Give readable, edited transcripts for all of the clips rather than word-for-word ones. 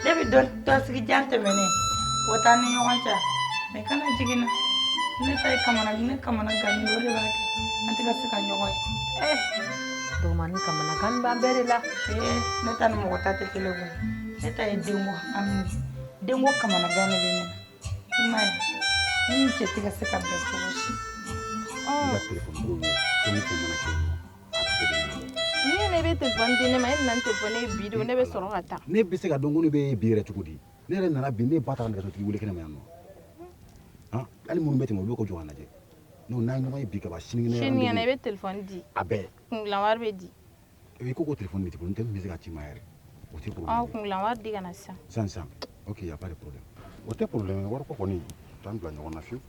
Depuis dɔsigi jan tɛmɛnen o t'an ni ɲɔgɔn cɛ, mais kana jigin na. Ne ta ye kamana, ne kamana ganni o de b'a kɛ an tɛ ka se ka ɲɔgɔn ye. Eh, dɔgɔmanin kamana gan b'an bɛɛ de la. Ee, ne ta ni mɔgɔ ta tɛ kelen koyi. Ne ta ye denko hami de, denko kamana gan de bɛ ne na. I m'a ye, ne ni cɛ tɛ ka se ka bɛn cogo si. I ka telefɔni ko wo, fɛn o fɛn mana kɛ yen nɔ, a bɛɛ bɛ ɲɛnabɔ. Ni ne bɛ telefɔni di ne ma, e nana ni telefɔni ye bi de, ne bɛ sɔrɔ ka taa. Ne bɛ se ka dɔn ko ne bɛ bi yɛrɛ cogo di? Ne yɛrɛ nana bi, ne ba taara nɛgɛsotigi wele kɛnɛ ma yan nɔ. Han, hali minnu bɛ tɛmɛ, olu bɛ ka jɔ ka lajɛ. N'o n'an ye ɲɔgɔn ye bi ka ban, sinikɛnɛ. Sinikɛnɛ i bɛ telefɔni di. A bɛɛ. Kungilan wari bɛ di. I ko telefɔni de t'i bolo, n tɛ min bɛ se ka ci ma yɛrɛ. O tɛ problème. Ɔ, kungilan wari di ka na sisan. Sisan sisan. Ok, y a pas de problème. O tɛ problème ye, wariko kɔni t'an bila ɲɔgɔn na fiyewu.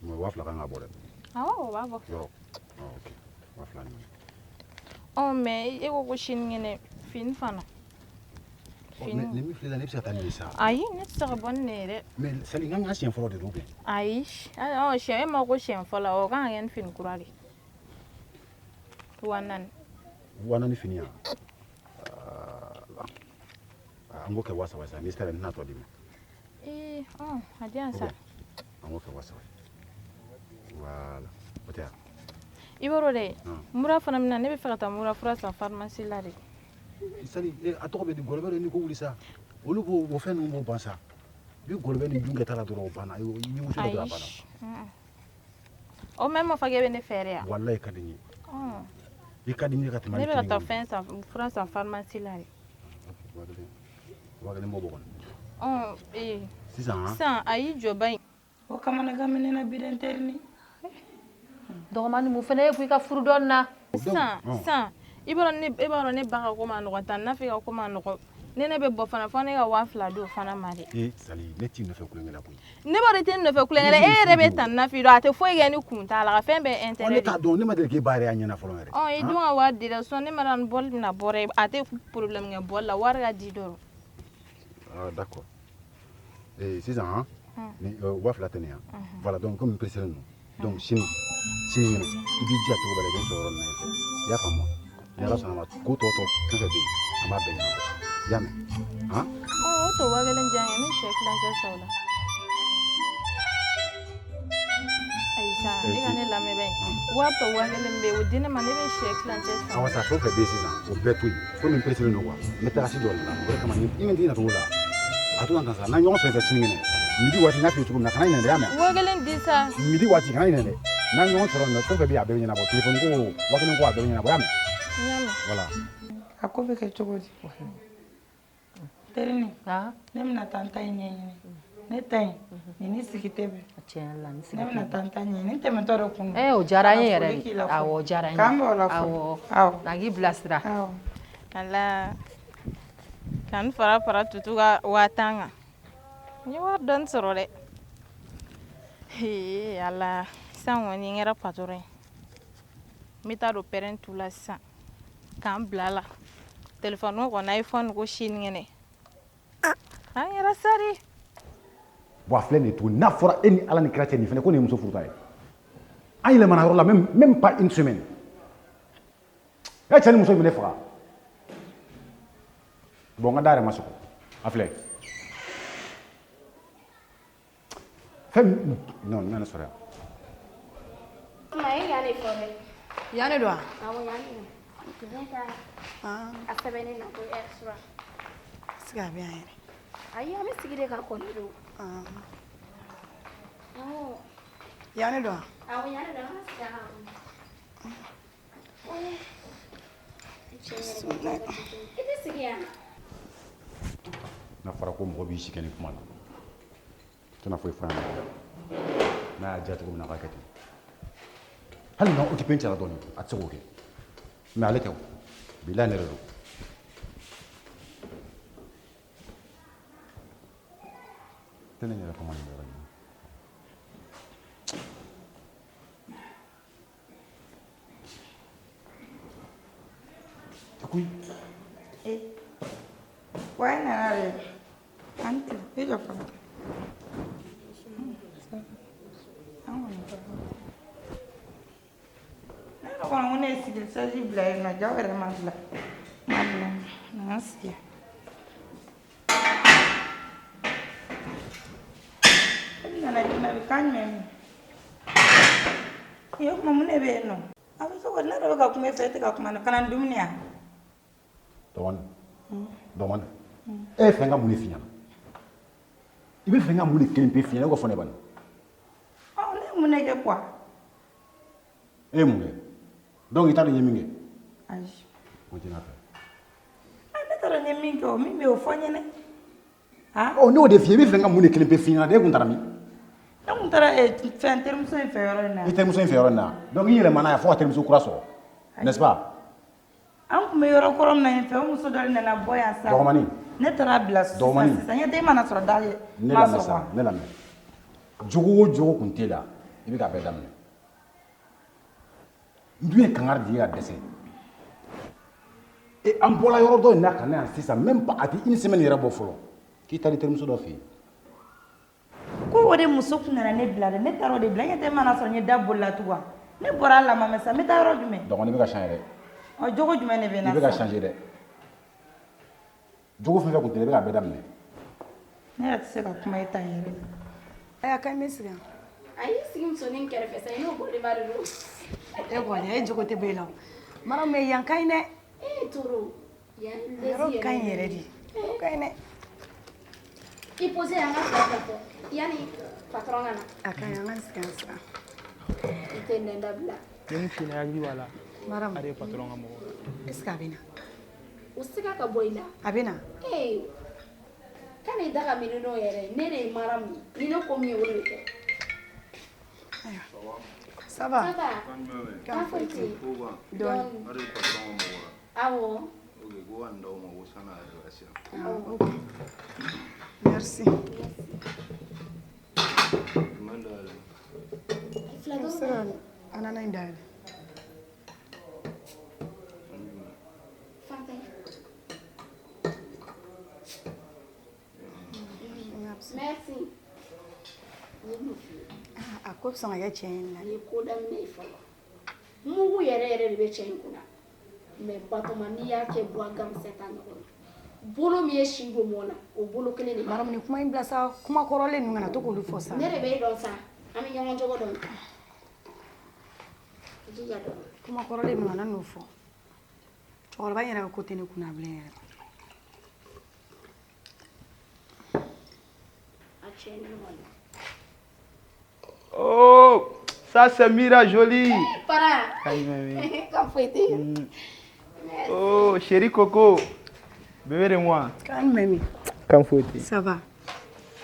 Mais 2000 kan ka bɔ dɛ. Awɔ, o b'a bɔ. Yɔrɔ. Ok, 2000 ɲɔgɔn. Ɔ, mais e ko ko sinikɛnɛ fini fana. Fini. Ni min filɛ, ne bɛ se ka taa nin ye sa. Ayi, ne tɛ se ka bɔ ni nin ye dɛ. Mais Sali, n ka siɲɛ fɔlɔ de don bien. Ayi, ɔ siɲɛ e ma ko siɲɛ fɔlɔ, o kan ka kɛ ni fini kura de. 4000. 4000 fini yan. An k'o kɛ 3000 sa, n'i sera n tɛna tɔ d'i ma. Ee, ɔ a di yan sa. An k'o kɛ 3000 ye. Voilà, o tɛ yan. I b'a dɔn dɛ, mura fana bɛ na, ne bɛ fɛ ka taa mura fura san pharmacie la de. Sali, a tɔgɔ bɛ di, gɔlɔbɛ de, n'i ko wuli sa, olu b'o o fɛn ninnu b'o ban sa. I bɛ gɔlɔbɛ ni jun kɛ ta la dɔrɔn, o banna. I wusu la dɔrɔn, a banna. O mɛ ma fɔ k'e bɛ ne fɛ yan. Walayi, ka di n ye. I ka di n ye ka tɛmɛ. Ne bɛ ka taa fɛn san, fura san pharmacie la de. 5000 b'o bɔ kɔni. Ɔ ee. Sisan. Sisan a y'i jɔ ba in. O kamanagan bɛ ne na bi dɛ, n terinin. Dɔgɔmanin, mun fana ye ko i ka furu dɔɔnin na. Sisan sisan, i b'a dɔn ne, e b'a dɔn ne ba ka ko ma nɔgɔn tan, Nafi ka ko ma nɔgɔn. Ne bɛ bɔ fana fo ne ka 2000 di o fana ma de. Ee Sali, ne t'i nɔfɛ kulonkɛ la koyi. Ne b'a dɔn i tɛ ne nɔfɛ kulonkɛ la, e yɛrɛ bɛ tan Nafi dɔn, a tɛ foyi kɛ ni kun t'a la, ka fɛn bɛɛ intérêt. Ne t'a dɔn, ne ma deli k'e ba yɛrɛ y'a ɲɛna fɔlɔ yɛrɛ. Ɔ, i dun ka wari dira sinon ne ma dɔn ni bɔli bɛna bɔ dɛ, a tɛ problème kɛ bɔli la, wari ka di dɔrɔn. Ah d'accord. Ee sisan han, ni 2000 tɛ nin yan. Voilà, donc comme pressé don. Donc sini sinikɛnɛ i b'i jija cogo bɛɛ la, i bɛ n sɔrɔ yɔrɔ min na yen fɛ. I y'a faamu wa? Ni Ala sɔnna ma, ko tɔ fɛn fɛn bɛ yen, an b'a bɛɛ ɲɛnabɔ. I y'a mɛn? Han? Ɔ, o tɔ 5000 diyan ye, n bɛ sɛ tilancɛ san o la. Ayi sa, e ka ne lamɛn bɛ wari tɔ 5000 bɛ yen, o di ne ma, ne bɛ sɛ tilancɛ san. Awa sa, fɛn fɛn bɛ yen sisan, o bɛɛ to yen. Komi n pressé don quoi, n bɛ taga si dɔ de la, o de kama ni i t'i nacogo la. A to tan sa, n'an ɲɔgɔn sɔrɔ i fɛ sinikɛnɛ midi waati, n y'a f'i ye cogo min na, kana ɲinɛ dɛ, i y'a mɛn? 5000 di sa. Midi waati, kana ɲinɛ dɛ. N'an ɲɔgɔn sɔrɔ nin fɛn fɛn bɛ yen, a bɛɛ bɛ ɲɛnabɔ. Telefɔni ko, 5000 ko, a bɛɛ bɛ ɲɛnabɔ, i y'a mɛn? N y'a mɛn. Voilà. A ko bɛ kɛ cogo di? Terinin, ne bɛna taa n ta in ɲɛɲini. Ne ta in, nin ni sigi tɛ bɛn. Tiɲɛ la, ni sigi Ne bɛna taa n ta ɲɛɲini, n tɛmɛtɔ de kun don. Eh, o diyara n ye yɛrɛ de. Awɔ, o diyara n ye. K'an bɛn o la fɔlɔ. Awɔ. Awɔ. N'an k'i bilasira. Awɔ. Ala ka n fara fara tutu ka 50,000 kan. N ye wari dɔɔni sɔrɔ dɛ. Ee Ala, sisan kɔni n kɛra patɔrɔn ye. N bɛ taa don pɛrɛn tu la sisan k'an bila la. Telefɔni kɔni, iPhone ko sinikɛnɛ. An kɛra sari. Bon, a filɛ nin ye tuguni, n'a fɔra e ni Ala ni kira cɛ, nin fana ko nin ye muso furuta ye. An yɛlɛmana yɔrɔ la, même pas une semaine. E cɛ ni muso in bɛ ne faga. Bon, n ka da yɛrɛ ma sɔgɔ. A filɛ. Fɛn min non, nin ma ne sɔrɔ yan. Ma e yan de fɔ dɛ. Yan de don wa? Awɔ, yan de don. Ne ta a sɛbɛnnen na ko R3. Est-ce que a bɛ yan yɛrɛ? Ayi, an bɛ sigi de ka kɔnɔ don. Awɔ. Yan de don wa? Awɔ, yan de don, an ka sigi a kan. I tɛ sigi yan. N'a fɔra ko mɔgɔ b'i si kɛ ni kuma la, tɛna foyi fɔ a ɲɛna. N'a y'a diya cogo min na, a k'a kɛ ten. Hali n'a occupé n cɛ la dɔɔni, a tɛ se k'o kɛ. Mais ale tɛ o. Bilahi, ne de don. Tɛ ne yɛrɛ kɔma nin yɔrɔ in na. Koyi. Eh, wa e nana de? An tile, i jɔ fɔlɔ. An kɔni tɔgɔ. Ne yɛrɛ kɔni ko ne ye sigili sɛji bila yen nɔ, jaw yɛrɛ ma bila. Ma bila. Na n sigi. Kan jumɛn min? O tuma mun de bɛ yen nɔ? A bɛ cogo di? Ne yɛrɛ bɛ ka kuma e fɛ, e tɛ ka kuma ne. Ka na ni dumuni ya? Dɔgɔnin, dɔgɔnin, e bɛ fɛ n ka mun de f'i ɲɛna? I bɛ fɛ n ka mun de kelen pe f'i ɲɛna? E k'o fɔ ne bani. Ɔ, ne ye mun de kɛ quoi? E ye mun kɛ? Donc i t'a dɔn n ye min kɛ? Ayi. Continue a fɛ. Ne t'a dɔn n ye min kɛ o, min bɛ yen o fɔ n ɲɛna. Ɔ, ne y'o de f'i ye, i bɛ fɛ n ka mun de kelen pe f'i ɲɛna? E kun taara min? Ne kun taara fɛn terimuso in fɛ yɔrɔ in na. I terimuso in fɛ yɔrɔ in na. Donc i yɛlɛmana yan fo ka terimuso kura sɔrɔ. N'est-ce pas? An kun bɛ yɔrɔ kɔrɔ min na yen fɛ, o muso dɔ de nana bɔ yan sa. Dɔgɔmani. Ne taara bila sisan sisan. Ɲɛ tɛ e mana sɔrɔ da ye. Ne lamɛn sa, ne lamɛn. Jogo o jogo kun t'e la, i bɛ k'a bɛɛ daminɛ. N dun ye kangari di ye ka dɛsɛ. E, an bɔra yɔrɔ dɔ in na ka na yan sisan, même pas a tɛ une semaine yɛrɛ bɔ fɔlɔ, k'i taara i terimuso dɔ fɛ yen. Ko o de muso kun nana ne bila dɛ, ne taara o de bila. Ɲɛ tɛ e mana sɔrɔ n ye da boli la tugun. Ne bɔra a la ma mɛ sa, n bɛ taa yɔrɔ jumɛn? Dɔgɔnin, i bɛ ka changer dɛ. Ɔ, jogo jumɛn de bɛ n na I bɛ ka sisan? changer dɛ. Jogo fɛn fɛn kun tɛ, i bɛ k'a bɛɛ daminɛ. Ne yɛrɛ tɛ se ka kuma e ta in yɛrɛ la. Ayiwa, k'an bɛ sigi yan. A y'i sigi musonin kɛrɛfɛ sa, i n'o bɔlen de don. E kɔni, e jogo tɛ bɔ e la o. Maramu, mais yan ka ɲi dɛ. E Toro, yan Yɔrɔ ka ɲi yɛrɛ de. Yɔrɔ ka ɲi dɛ. I posé yan ka fila fila fɔ yanni patron ka na. A ka ɲi, an ka sigi yan sisan. I tɛ nɛn dabila. Ne mun f'i ɲɛna, hakili b'a la. Maramu. Ale ye patron ka mɔgɔ ye. Est ce que a bɛ na? O siga ka bɔ i la. A bɛ na. Ee, kan'i da ka miiri n'o yɛrɛ ye. Ne de ye Maramu ye. Ni ne ko min ye, o de bɛ kɛ. Ça va? Ça va? Kan foyi tɛ yen. Dɔɔni. Awɔ. Ah, ok. Merci. Fila I bɛ se ka ananas in dayɛlɛ. Fanta. Merci. N ye mun f'i ye? Ah, a ko bɛ sɔn ka kɛ tiɲɛ ye nin na. Nin ye ko daminɛ ye fɔlɔ. Mugu yɛrɛ yɛrɛ de bɛ cɛ in kunna. Mais Batɔma, n'i y'a kɛ bois gamisɛn ta ɲɔgɔn na. Bolo min ye si don mɔn na, o bolo kelen de b'a. Maramu, nin kuma in bila sa, kuma kɔrɔlen ninnu kana to k'olu fɔ sa. Ne de b'e dɔn sa. An bɛ ɲɔgɔn cogo dɔn. I jija dɔɔni. Kuma kɔrɔlen ninnu kana n'o fɔ. Cɛkɔrɔba in yɛrɛ ka ko tɛ ne kunna bilen yɛrɛ. A tiɲɛnen kɔni. Oh, ça c'est Mira jolie. Para. Aïe, mamie. Kan foyi tɛ yen. Oh, chérie Coco. Bébé de moi. Kan jumɛn min? Kan foyi tɛ. Ça va?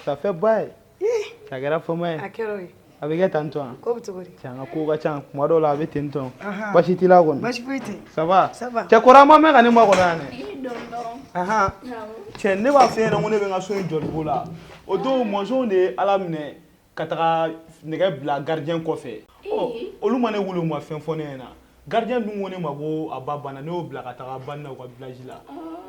Ça fait bail. A kɛra fama ye. A kɛra o ye. A bɛ kɛ tan tɔ. Ko bɛ cogo di? Cɛ, an ka kow ka ca. Kuma dɔw la a bɛ ten tɔ. Ahan. Baasi t'i la kɔni? Baasi foyi tɛ yen. Ça va? Ça va. Cɛ kɔrɔ, an ma mɛn ka ne makɔnɔ yan dɛ. I dɔn dɔrɔn. Ahan. Cɛ, ne b'a f'e ɲɛna ko ne bɛ n ka so in jɔliko la. O don mɔzɔnw de ye Ala minɛ ka taga nɛgɛ bila gardien kɔfɛ. Ɔ, olu ma ne wele, u ma fɛn fɔ ne ɲɛna. Gardien dun ko ne ma ko a ba banna, ne y'o bila ka taga banni na u ka village la.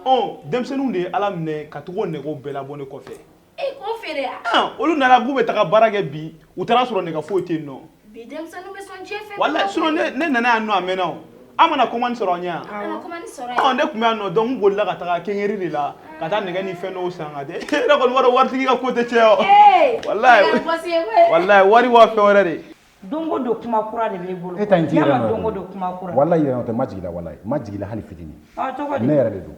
Ɔ, denmisɛnninw de ye Ala minɛ ka taga o nɛgɛw bɛɛ labɔ ne kɔfɛ. E k'o feere ya? Ah, olu nana k'u bɛ taga baara kɛ bi, u taara sɔrɔ nɛgɛ foyi tɛ yen nɔ. Bi denmisɛnninw bɛ sɔn diɲɛ fɛn bɛɛ Walayi, ma. sinon ne nana yan nɔ a mɛnna o. An mana commande sɔrɔ an ɲɛ yan. An mana commande sɔrɔ Ɔ, yan. ne tun bɛ yan nɔ, donc n bolila ka taga quincaillerie de la ka taa nɛgɛ ni fɛn dɔw san ka di. E yɛrɛ kɔni b'a dɔn waritigi ka ko tɛ tiɲɛ o. Ee, Walayi. e kɛra boss ye koyi. Walayi, wari b'a fɛn wɛrɛ de. Don o don kuma kura de b'e bolo. E ta in t'i Y'a yɛrɛ ma nɔ ye don o koyi. don kuma kura. Walayi, i yɛrɛ nɔ tɛ, n ma jigin i la, walayi. N ma jigin i la hali fitinin. Ɔ, cogo di? Ne yɛrɛ de don.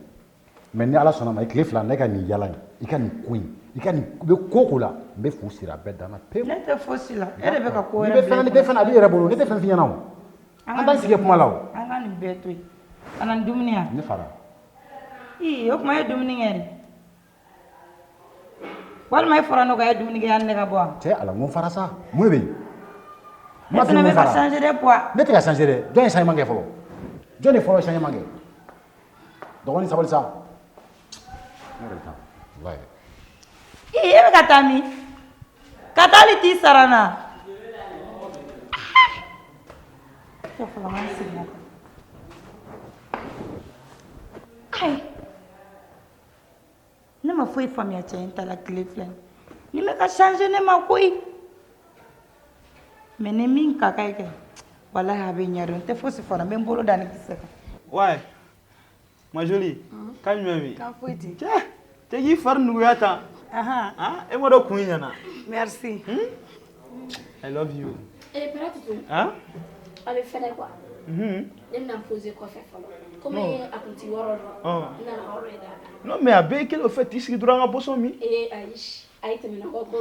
Mais ni Ala sɔnna ma, i tile fila ne ka nin yala in, i ka nin ko in, i ka nin i bɛ ko o ko la, n bɛ fu siri a bɛɛ dan na pewu. Ne tɛ fosi la. E de bɛ ka ko N'i wɛrɛ bɛ fɛn na, n'i tɛ fɛn na, a b'i yɛrɛ bolo. Ne tɛ fɛn f'i ɲɛna o. An t'an sigi kuma la o. An ka nin bɛɛ to yen. Ka na ni dumuni yan. Ne fara. Ii, o tuma e ye dumuni kɛ de? Walima e fɔra ne kɔ, e ye dumuni kɛ yanni ne ka bɔ wa? Cɛ Ala, n ko n fara sa. Mun de bɛ yen? N E m'a f'i fana ye bɛ n ko n ka fara. changer de poids. Ne tɛ ka changer dɛ. Jɔn ye changement kɛ fɔlɔ? Jɔn de fɔlɔ ye changement kɛ? Dɔgɔnin, sabali sa. Ne yɛrɛ bɛ taa. Walayi. Ii, e bɛ ka taa min? Ka taa hali t'i sara n na. Cɛ fɔlɔ, n ka segin ka taa. Ayi. Ne ma foyi faamuya cɛ in ta la tile fila in. Ni bɛ ka changer ne ma koyi. Mais ni min ka kan kɛ, walahi a bɛ ɲɛ dɔn. N tɛ fosi fɔ n bɛ n bolo da ni kisɛ kan. Ouais. Ma jolie. Kan jumɛn bɛ yen? Kan foyi tɛ yen. Cɛ, cɛ k'i fari nuguya tan. Ahan. Ah, e ma dɔn kun in ɲɛna. Merci. I love you. Eh, papa Tutu. Hein? A bɛ fɛrɛ quoi. Ne bɛna poser kɔfɛ fɔlɔ. Komi a kun ti yɔrɔ dɔn. N nana yɔrɔ yira a la. Non mais a bɛɛ ye kelen au fait, i sigi dɔrɔn an ka boisson min. Eh, ayi. A ye tɛmɛ kɔ ko.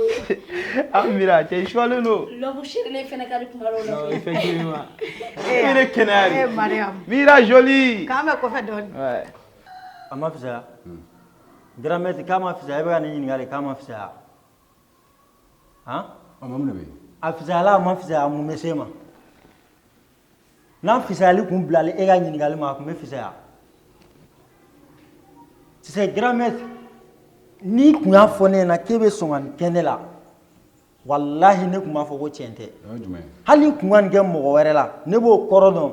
Ah Mira, cɛ i suwalen don. Love sirilen fɛnɛ ka di kuma dɔw la. Non, effectivement. E bɛ ne kɛnɛya de. Eh, Mariam. Mira jolie. K'an bɛ kɔfɛ dɔɔni. Ouais. A ma fisaya. Grand maître k'a ma fisaya, e bɛ ka ne ɲininka de k'a ma fisaya. Han? Ɔ mun de bɛ yen? A fisayala a ma fisaya, mun bɛ se ma? N'a fisayali kun bilali e ka ɲininkali ma, a kun bɛ fisaya. Tu sais, grand maître, n'i kun y'a fɔ ne ɲɛna k'e bɛ sɔn ka nin kɛ ne la, walahi ne kun b'a fɔ ko tiɲɛ tɛ. O ye jumɛn ye? Hali n'i kun ka nin kɛ mɔgɔ wɛrɛ la, ne b'o kɔrɔ dɔn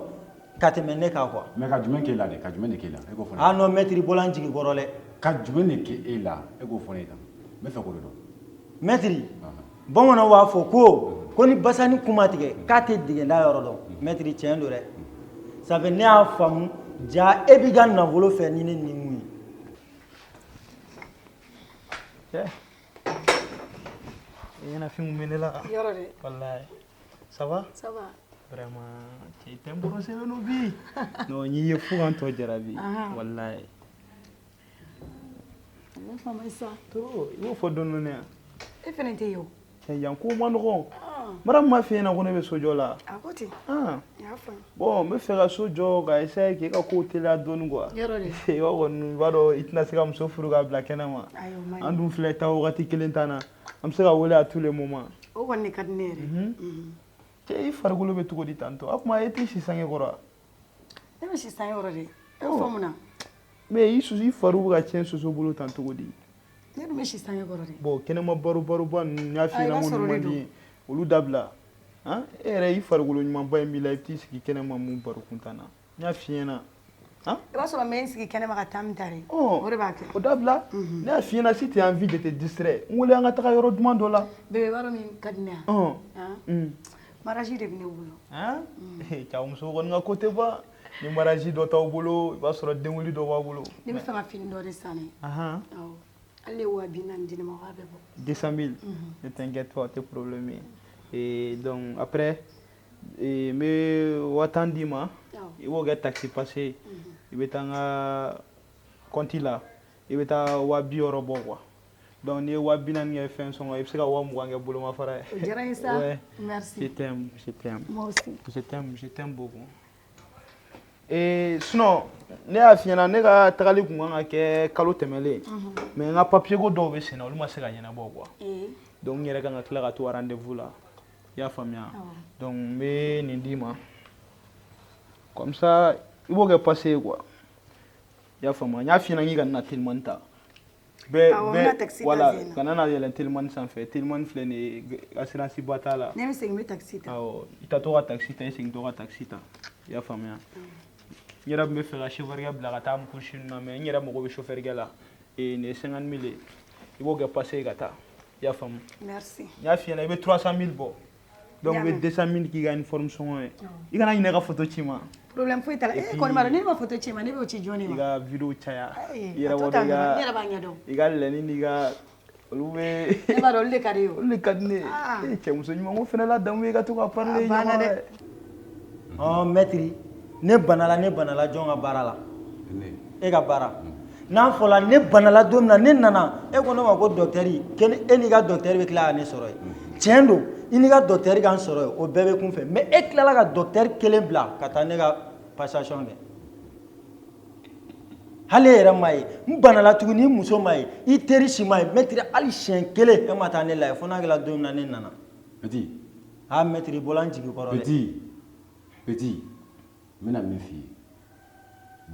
ka tɛmɛ ne kan quoi. Mais ka jumɛn k'e la de? Ka jumɛn de k'e la? E k'o fɔ ne ye. Ah non maître, i bɔla n jigi kɔrɔ dɛ. Ka jumɛn de k'e e la? E k'o fɔ ne ye tan. N bɛ fɛ k'o de dɔn. Maître, bamananw b'a fɔ ko ni basani kun ma tigɛ k'a tɛ dingɛda yɔrɔ dɔn. Maître, tiɲɛ don dɛ. Ça fait ne y'a faamu ja e b'i ka nafolo fɛ ni ne ni mun ye. Cɛ. I ɲɛnafin kun bɛ ne la. Yɔrɔ dɛ. Wallahi. Ça va? Ça va. Vraiment, cɛ i tɛ n bronzé don bi. Non, n y'i ye fo ka n tɔ jarabi. Ahan. Wallahi. Ne faamu sa. Trop, i b'o fɔ dɔɔni dɔɔni yan. E fɛnɛ tɛ yen o. Cɛ yan ko ma nɔgɔn. Mara m'a f'i ɲɛna ko ne bɛ sojɔ la. A ko ten. Ah. N y'a faamu. Bon, n bɛ fɛ ka so jɔ ka essayer k'e ka kow teliya dɔɔni quoi. Yɔrɔ de. I b'a kɔni i b'a dɔn i tɛna se ka muso furu k'a bila kɛnɛ ma. Ayi, o ma ɲi. An dun filɛ taa wagati kelen t'an na. An bɛ se ka wele à tous les moments. O kɔni de ka di ne yɛrɛ. Cɛ i farikolo bɛ cogo di tantɔ? A kuma e t'i si sange kɔrɔ wa? Ne bɛ si sange kɔrɔ de. E b'o fɔ mun na? Mais i susu i fariw bɛ ka tiɲɛ soso bolo tan cogo di? Ne dun bɛ si sange kɔrɔ de. Bon, kɛnɛma baro baroba ninnu n y'a f'i Ah, i ɲɛna b'a ko sɔrɔ ninnu o de man di n ye. Olu dabila. Han? E yɛrɛ i farikolo ɲumanba in b'i la i bɛ t'i sigi kɛnɛma mun baro kuntan na. N y'a f'i ɲɛna. Han? I b'a sɔrɔ n bɛ n sigi kɛnɛma ka taa min ta de. Ɔ. O de b'a kɛ. O dabila. Ne y'a f'i ɲɛna si tu as envie de te distraire, n wele an ka taga yɔrɔ duman dɔ la. Bébé, i b'a dɔn min ka di ne ye wa? Ɔn. Han? Mariage de bɛ ne bolo. Han? Cɛ muso kɔni ka ko tɛ ban. Ni mariage dɔ t'aw bolo, i b'a sɔrɔ denkuli dɔ b'aw bolo. Ne bɛ fɛ ka fini dɔ de san ne. Ahan. Awɔ. Hali ne ye 200.000 di ne ma, o b'a bɛɛ bɔ. 200 000. Ne t'inquiète pas, o tɛ problème ye. Et donc après, n bɛ 10.000 d'i ma. Awɔ. I b'o kɛ taxi passe ye. I bɛ taa n ka compte la, i bɛ taa 60.000 bɔ quoi. Donc n'i ye 40.000 kɛ fɛn sɔngɔ ye, i bɛ se ka 20.000 kɛ bolomafara ye. O diyara n ye sa. Ouais. Merci. Je t'aime, je t'aime. Moi aussi. Je t'aime, je t'aime beaucoup. Et sinon, ne y'a f'i ɲɛna ne ka tagali kun kan ka kɛ kalo tɛmɛlen. Mais n ka papier ko dɔw bɛ sen na, olu ma se ka ɲɛnabɔ quoi. Donc n yɛrɛ kan ka tila ka to rendez-vous la. I y'a faamuya? Donc n bɛ nin d'i ma. Comme ça, i b'o kɛ passe ye quoi. I y'a faamuya? N y'a f'i ɲɛna k'i kana na telimani ta. Bɛɛ Awɔ, n bɛna taxi ta voilà, zen na. kana na yɛlɛn telimani sanfɛ. Telimani filɛ nin ye, assurance ba t'a la. Ne bɛ segin n bɛ taxi ta. Awɔ, i taatɔ ka taxi ta, i segintɔ ka taxi ta. I y'a faamuya? N yɛrɛ tun bɛ fɛ ka chauffeur kɛ bila ka taa course ninnu na mais n yɛrɛ mago bɛ chauffeur kɛ la. Ee nin ye 50 000 ye. I b'o kɛ passe ye ka taa. I y'a faamu? Merci. N y'a f'i ɲɛna i bɛ 300 000 bɔ. Donc i bɛ 200 000 k'i ka uniforme sɔngɔ ye. I kana ɲinɛ ka photo ci n ma. Problème foyi t'a la. Et E puis- kɔni b'a dɔn ne ma photo ci i ma, ne b'o ci jɔn de I ma? ka vidéo caya. Ayi, I yɛrɛ a to b'a tan dɔn dɔrɔn, ne i yɛrɛ ka b'a ɲɛdɔn. i ka lɛni n'i ka olu bɛ Ne b'a dɔn olu de ka di ye o. Olu de ka di ne ye. Ah. E cɛmuso ɲuman ko fɛnɛ ladamu ye ka to ka parler A banna ɲɔgɔn dɛ. fɛ. Ɔn maître, ne banala ne banala jɔn ka baara la? Ne. E ka baara. N'a fɔla ne banala don min na ne nana, e ko ne ma ko docteur, e n'i ka docteur bɛ tila ka ne sɔrɔ yen. Tiɲɛ don, i n'i ka docteur ka n sɔrɔ yen, o bɛɛ bɛ kun fɛ. Mais e tilala ka docteur kelen bila ka taa ne ka passation kɛ. Hali e yɛrɛ ma ye, n banala tuguni, i muso ma ye, i teri si ma ye, maître hali siɲɛ kelen e ma taa ne lajɛ fo n'a kɛra don min na ne nana. Petit. Ah maître, i bɔla n jigi kɔrɔ dɛ. Petit. Petit. N bɛna min f'i ye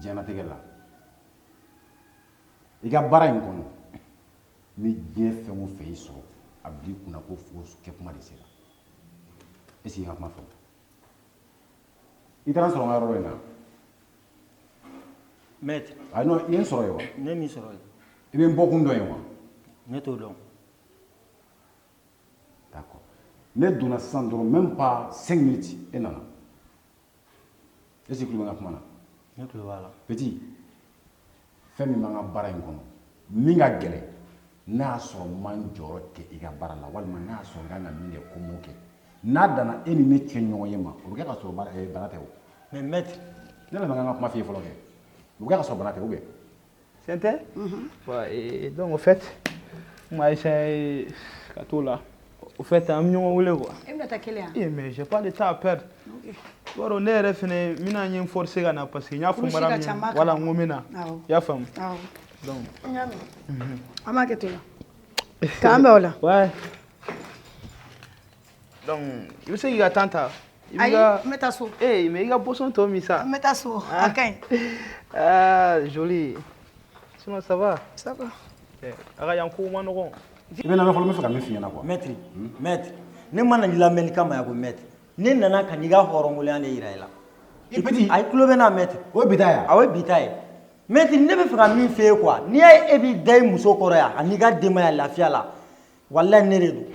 diɲɛlatigɛ la, i ka baara in kɔnɔ, ni diɲɛ fɛn o fɛn y'i sɔrɔ, a bil'i kunna ko fo kɛ kuma de sera. Est ce que i ka kuma faamu? I taara n sɔrɔ n ka yɔrɔ dɔ in na. Maître. Ah non, i ye n sɔrɔ yen wa? Ne m'i sɔrɔ yen. I bɛ n bɔkun dɔn yen wa? Ne t'o dɔn. D'accord. Ne donna sisan dɔrɔn, même pas 5 minutes, e nana. Est ce que i tulo bɛ n ka kuma na? Ne tulo b'a la. Petit, fɛn min b'an ka baara in kɔnɔ, min ka gɛlɛn, N'a y'a sɔrɔ n ma n jɔyɔrɔ kɛ i ka baara la, walima n'a y'a sɔrɔ n kan ka min kɛ ko n m'o kɛ, n'a danna e ni ne cɛ ɲɔgɔn ye ma, o bɛ kɛ ka sɔrɔ bana tɛ o. Mais maître. Ne la man kan ka kuma f'i ye fɔlɔ kɛ. O bɛ kɛ ka sɔrɔ bana tɛ ou bien? Tiɲɛ tɛ? Ouais, et donc au fait, n m'a essayé ka t'o la. Au fait, an bɛ ɲɔgɔn wele quoi. E bɛna taa kelen yan? Eh mais j'ai pas de temps à perdre. I b'a dɔn ne yɛrɛ fɛnɛ n bɛna n ye n forcer ka na parce que n y'a fɔ Kurusi madame ka ca, n b'a ye. Voilà, kalama. n ko n bɛ na. Awɔ. I y'a faamu? Awɔ. Donc. N y'a mɛn. An b'a kɛ ten la. K'an bɛn o la. Ouais. Donc, i bɛ se k'i ka temps ta. I b'i Ayi, ka n bɛ taa so. Eh mais i ka boisson tɔ min sa. N bɛ taa so, a ka ɲi. Ah, joli. Sinon ça va? Ça va. Eh, a ka yan kow ma nɔgɔn. I bɛ na fɔlɔ, n bɛ fɛ ka min f'i ɲɛna quoi. Maître, maître, ne ma na lamɛnni kama yan ko maître. Ne nana ka n'i ka hɔrɔnkolonya de yira i la. I petit. Ayi, tulo bɛ n na maître. O ye bi ta ye wa? Awɔ, o ye bi ta ye. Maître, ne bɛ fɛ ka min f'e ye quoi, n'i y'a ye e b'i da i muso kɔrɔ yan ani ka denbaya lafiya la, walahi ne de don.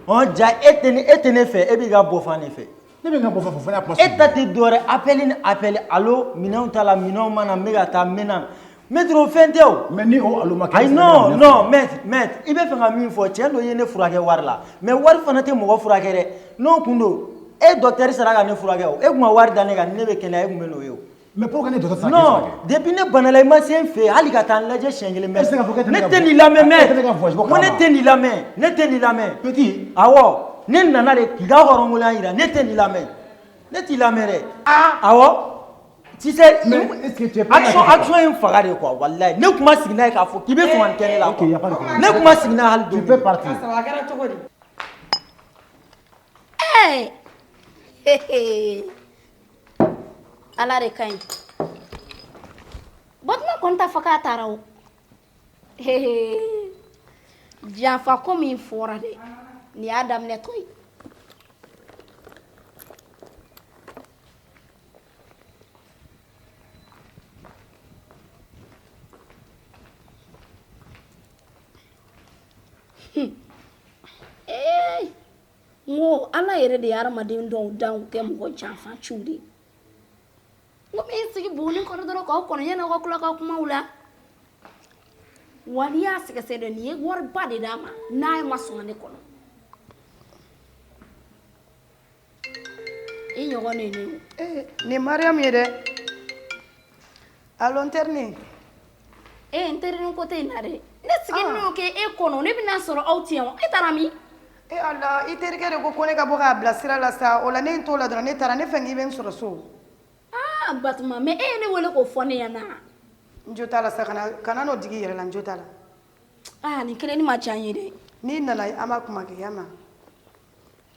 Ɔn ja e tɛ ne fɛ, e b'i ka bɔfan de fɛ. Ne bɛ n ka bɔfan fɔ, fo ne y'a kuma E ta tɛ dɔwɛrɛ, appel ni appel, allo, minɛnw t'a la, minɛnw ma na, n bɛ ka taa, n bɛ na. Maître, o fɛn tɛ o. Mais ni o allo ma kɛ. Ayi, non non, maître, maître, i bɛ fɛ ka min fɔ, tiɲɛ don, i ye ne furakɛ wari la, mais wari fana tɛ mɔgɔ furakɛ dɛ. N'o kun don, e docteur sera ka ne furakɛ o, e kun ka wari da ne kan, ni ne bɛ kɛnɛya, e kun bɛ n'o ye o. Mais pourquoi ne docteur sera k'e Non, furakɛ? depuis ne banala, i ma se n fɛ yen hali ka taa n lajɛ siɲɛ kelen. E tɛ se k'a fɔ k'e tɛ Ne ne ka tɛ nin lamɛn. E tɛ ne Maître, ka voyage ko n ko ne kalama. tɛ nin lamɛn, ne tɛ nin lamɛn. Petit. Awɔ, ne nana de k'i ka hɔrɔnkolonya yira, ne tɛ nin lamɛn, ne t'i lamɛn dɛ. Awɔ. Tu sais, Mais est-ce que tu es prêt à action kɛ quoi? Action ye n faga de quoi, walahi. Ne kun ma sigi n'a ye k'a fɔ k'i bɛ sɔn ka nin kɛ ne la Ok, quoi. y a pas de problème. Ne kun ma sigi n'a ye hali don Tu peux min. partir. Karisa, a kɛra cogo di? Ee Ala de ka ɲi. Batuma kɔni t'a fɔ k'a taara o. Janfa ko min fɔra dɛ, nin y'a daminɛtɔ ye. Ee, n ko Ala yɛrɛ de ye hadamaden dɔw dan k'u kɛ mɔgɔ janfaciw de ye. N ko n bɛ n sigi buguni kɔrɔ dɔrɔn k'aw kɔnɔ yanni aw ka tila ka kumaw la. Wa n'i y'a sɛgɛsɛgɛ dɛ, nin ye wariba de d'a ma n'a ma sɔn ka ne kɔnɔ. I ɲɔgɔn de ye ne ye. Ee, nin Mariyamu ye dɛ. Allo, n terinin. Ee, n terinin ko tɛ nin na dɛ. Ne sigilen n'o kɛ e kɔnɔ, ne bɛna sɔrɔ aw tɛ yan wa? E taara min? E Ala, i terikɛ de ko ko ne ka bɔ k'a bila sira la sa, o la ne ye n t'o la dɔrɔn, ne taara, ne fɛ k'i bɛ n sɔrɔ so. Aa Batuma, mais e ye ne wele k'o fɔ ne ɲɛna. N jo t'a la sa, kana n'o digi i yɛrɛ la, n jo t'a la. Aa, nin kelenni ma diya n ye dɛ. N'i nana, an b'a kuma kɛ, i y'a mɛn?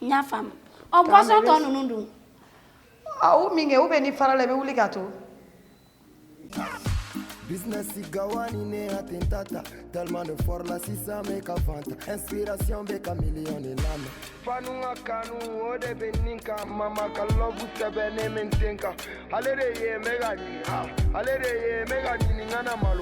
N y'a faamu. Ɔ, boisson tɔ ninnu dun? A o min kɛ, ou bien ni fara la, i bɛ wuli k'a to. Business gawani ne atentata. Tellement de fort la sisan bɛ ka fanta. Inspiration bɛ ka million de lamɛn. Fanu ka kanu o de bɛ nin kan. Mama ka love sɛbɛnnen bɛ n sen kan. Ale de ye n bɛ ka ɲini, ah, ale de ye n bɛ ka ɲini, n kana malo.